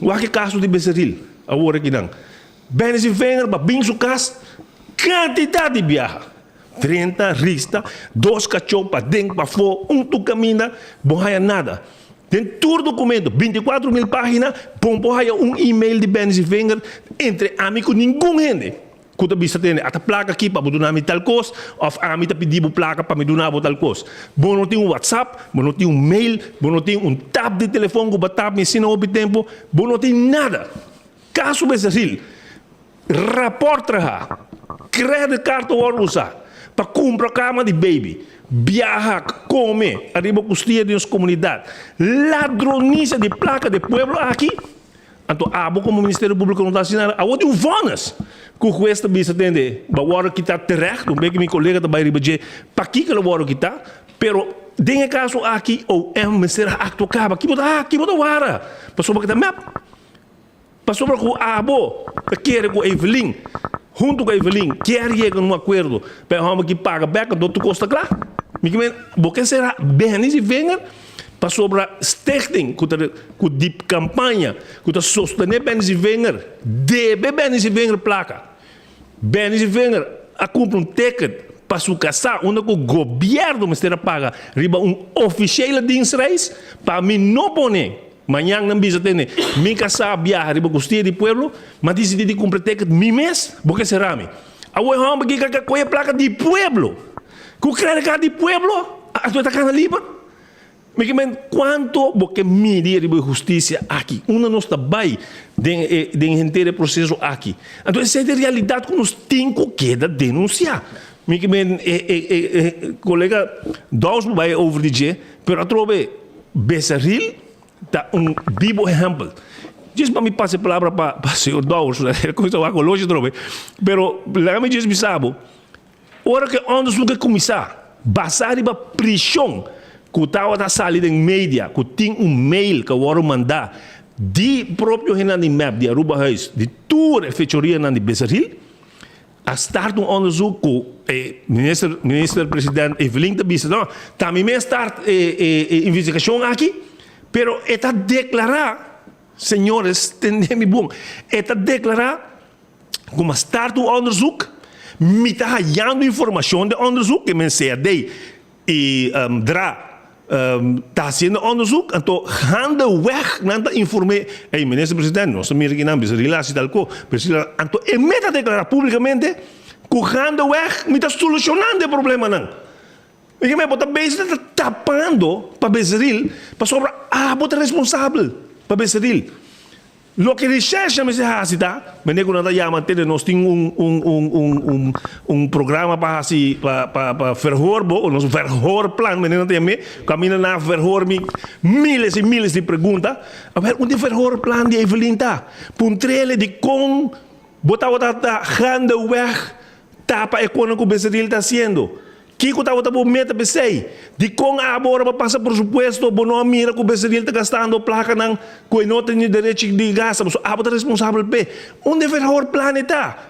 Wak e kaso di Becerril awor akinan. Benny sin vinger ba bin su kas kantidat di biaha. 30 rista, dos kachó paden pafó, un tur kaminda, bo haya nada. Den tur dokumento, 24 mil página, bo por haya un email di Benny sin vinger entre ami ku ningun hende ku ta bisa tende ata plaka aki pa bo duna mi tal kos òf ami ta pidi bo plaka pa mi duna bo tal kos. Bo no tin un WhatsApp, bo no tin un mail, bo no tin un tap di telefòn ku bo tap mi asina hopi tempu, bo no tin nada. Kaso Becerril, rapòrt traha, credit card ta wòrdu usá pa kumpra kama di baby, biaha, kome ariba kustia di nos komunidat, ladronisia di plaka di pueblo aki. Anto abo komo Ministerio Públiko no ta hasi nada. Awor tin un vònes ku hues ta bisa tende bo a wòrdu kitá terecht, un bes ku mi kolega ta bai riba dje pakiko el a wòrdu kitá, pero den e kaso aki OM mester a aktua kaba. Ki bo ta haki? Bo ta wara pasobra ku ta mep. Pasobra ku abo ta kere ku Evelyn huntu ku Evelyn kier yega na un akuerdo pa e hòmber ki paga bèk anto tur kos ta kla. Mi ke men bo ke sera Benny si vinger pasobra stichting ku ta ku di kampaña ku ta sostené Benny si vinger debe Benny si vinger plaka. Benny si vinger a kumpra un ticket pa su kasá unda ku gobièrnu mester a paga riba un ofishele dienstreis pa mi no pone. Mañan nan bisa tene, mi kasá biaha riba kustia di pueblo, m'a disidí di kumpra ticket mi mes, bo ke sera mi. Awor e hòmber ki ka kohe plaka di pueblo, ku credit card di pueblo, anto e ta kana liber? Mi ke men, kuantu bo ke midi riba e hustisia aki? Unda nos ta bai den e den henter e proseso aki? Anto esei ta e realidat ku nos tin ku keda denunsiá. Mi ke men e e e kolega Dous bo bai over di dje, pero atrobe Becerril ta un bibo ehèmpel. Djis pa mi pasa e palabra pa pa señor Dowers, e kos ta wak oloshi atrobe, pero laga mi djis bisa bo, ora ku e òndersuk a kuminsá, basá riba prishon ku tabata sali den media, ku tin un mail ku a wòrdu mandá di propio hendenan di mep, di Arubahuis, di tur e fechorianan di Becerril, A start un onderzoek ku e minister minister president Evelyn ta bisa no ta mi mes start e e e investigashon aki pero e ta deklará señores tende mi bon e ta deklará ku mi a start un onderzoek mi ta hayando informashon den onderzoek ke men CAD i dra ta hasiendo onderzoek, anto gaandeweg nan ta inform'é, ey minister president nos ta mira kinan bisa relatie tal ko, anto e mes ta deklará públikamente ku gaandeweg mi ta solushonando e problemanan. Mi ke men bo ta bezig ta tapando pa Becerril pasobra abo ta responsabel pa Becerril. Loke recherche mester hasi ta, mende ku nan ta yama tende nos tin un un un un un un programa pa hasi pa pa pa verhoor bo, nos verhoorplan mende nan ta yam'é, kaminda nan a verhoor mi miles i miles di pregunta. Awor un di verhoorplan di Evelyn ta, puntr'el dikon bo tabata ta gaandeweg tapa e konan ku Becerril ta hasiendo. Kiko tabata bo meta p'esei? Dikon abo ora bo pasa presupuesto bo no a mira ku Becerril ta gastando plakanan ku e no tene derechi di gasta? Pasobra abo ta responsabel p'e. Unda e verhoorplan e ta?